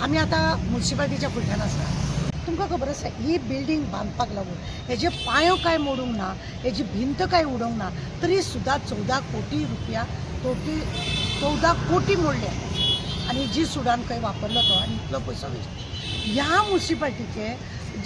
आमी आतां मुन्सिपालिटीच्या फुडल्यान आसा. तुमकां खबर आसा ही बिल्डींग बांदपाक लागून हेजे पांयो कांय मोडूंक ना, हेजी भिंत कांय उडोवंक ना, तरी सुद्दां 14 कोटी रुपया 14 कोटी मोडले आनी जी सुडान खंय वापरलो तो आनी इतलो पयसो वेस्ट. ह्या मुन्सिपालिटीचे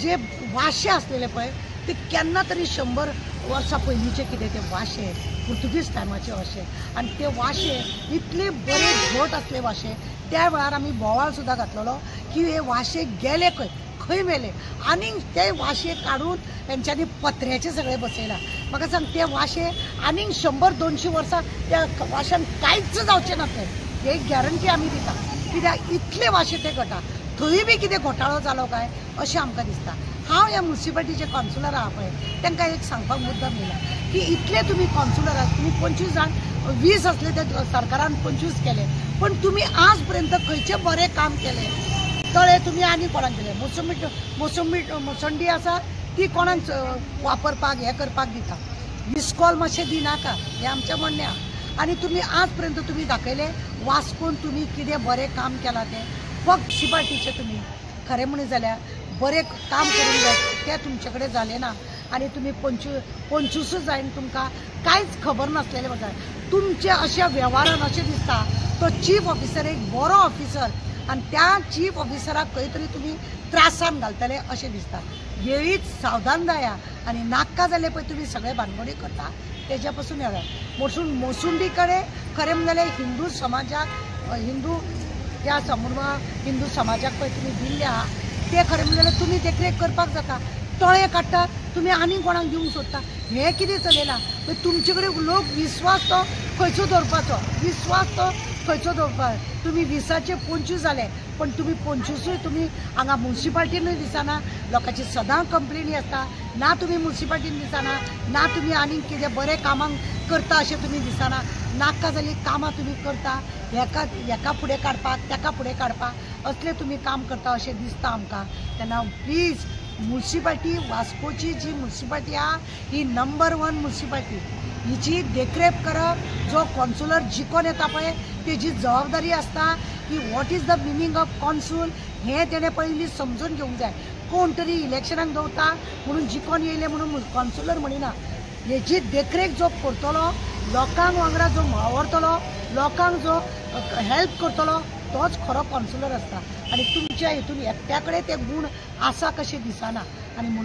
जे वाशे आसलेले पळय ते केन्ना तरी 100 वर्सां पयलींचे कितें ते वाशे पुर्तुगीज टायमाचे वाशे आनी ते वाशे इतले बरे घट आसले वाशे, त्या वेळार आमी बोवाळ सुद्दां घातलेलो की हे वाशे गेले खंय, खंय मेले आनी ते वाशे काडून तेंच्यांनी पत्र्याचे सगळे बसयला. म्हाका सांग ते वाशे आनीक 100-200 वर्सां त्या वाश्यान कांयच जावचें ना, ते हे गॅरंटी आमी दिता. कित्याक इतले वाशे ते घटा, थंय बी कितें घोटाळो जालो काय अशें आमकां दिसता. हांव ह्या मुन्सिपालिटीचे कावन्सिलर आहा पळय तांकां एक सांगपाक मुद्दाम येयला की इतले तुमी कावन्सिलर आहात, तुमी 25 जाण 20 आसले ते सरकारान 25 केले, पण तुमी आज पर्यंत खंयचें बरें काम केलें? तळे तुमी आनी कोणाक दिले? मोसंबी मोसंडी आसा ती कोणाक वापरपाक हें करपाक दिता, इस्कॉल मातशें दिनाका, हें आमचें म्हणणें आहा. आनी तुमी आज पर्यंत तुमी दाखयलें वास्कोन तुमी कितें बरें काम केलां तें फक्त मुन्सिपालिटीचें तुमी खरें म्हणीत जाल्यार बरें काम करूंक जाय तें तुमचे कडेन जालें ना. आनी तुमी 25 जायन तुमकां कांयच खबर नासलेलें वता. तुमचे अशा वेव्हारान अशें दिसता तो चीफ ऑफिसर एक बरो ऑफिसर आनी त्या चीफ ऑफिसराक खंय तरी तुमी त्रासान घालतले अशें दिसता. वेळीच सावधान जाया आनी नाका जालें पळय तुमी सगळे भानगडी करता तेज्या पसून येता. मोसुंडी कडेन खरें म्हणल्यार हिंदू समाजाक, हिंदू त्या समूह हिंदू समाजाक पळय तुमी दिल्ले आहा ते खरें म्हणल्यार तुमी देखरेख करपाक जाता. तळे काडटा तुमी आनी कोणाक दिवंक सोदता, हें कितें चलयलां? तुमचे कडेन लोक विस्वास तो खंयचो दवरपाचो, विस्वास तो खंयचो दवरपाचो? तुमी 20चे 25 जाले, पण तुमी 25 तुमी हांगा मुन्सिपालिटीनूय दिसना, लोकांची सदां कंप्लेनी आसता, ना तुमी मुन्सिपालिटीन दिसना, ना तुमी आनीक कितें बरें कामां करता अशें तुमी दिसना. नाका जाली कामां तुमी करता, हेका हेका फुडें काडपाक तेका फुडें काडपाक असलें तुमी काम करता अशें दिसता आमकां. तेन्ना प्लीज मुन्सिपालिटी वास्कोची जी मुन्सिपालिटी आहा ही नंबर 1 मुन्सिपालिटी, हिची देखरेख करप जो कॉन्सुलर जिकोन येता पळय तेजी जबाबदारी आसता की what is the meaning of consul हें तेणें पयलीं समजून घेवंक जाय. कोण तरी इलेक्शनाक दवरता म्हणून जिकोन येयले म्हणून कॉन्सुलर म्हणिना. हेजी देखरेख जो करतलो, लोकांक वांगडा जो वावरतलो, लोकांक जो हेल्प करतलो तोच खरो कॉन्सुलर आसता. आनी तुमच्या हितून एकट्या कडेन ते गूण आसा कशें दिसना. आनी म्हणून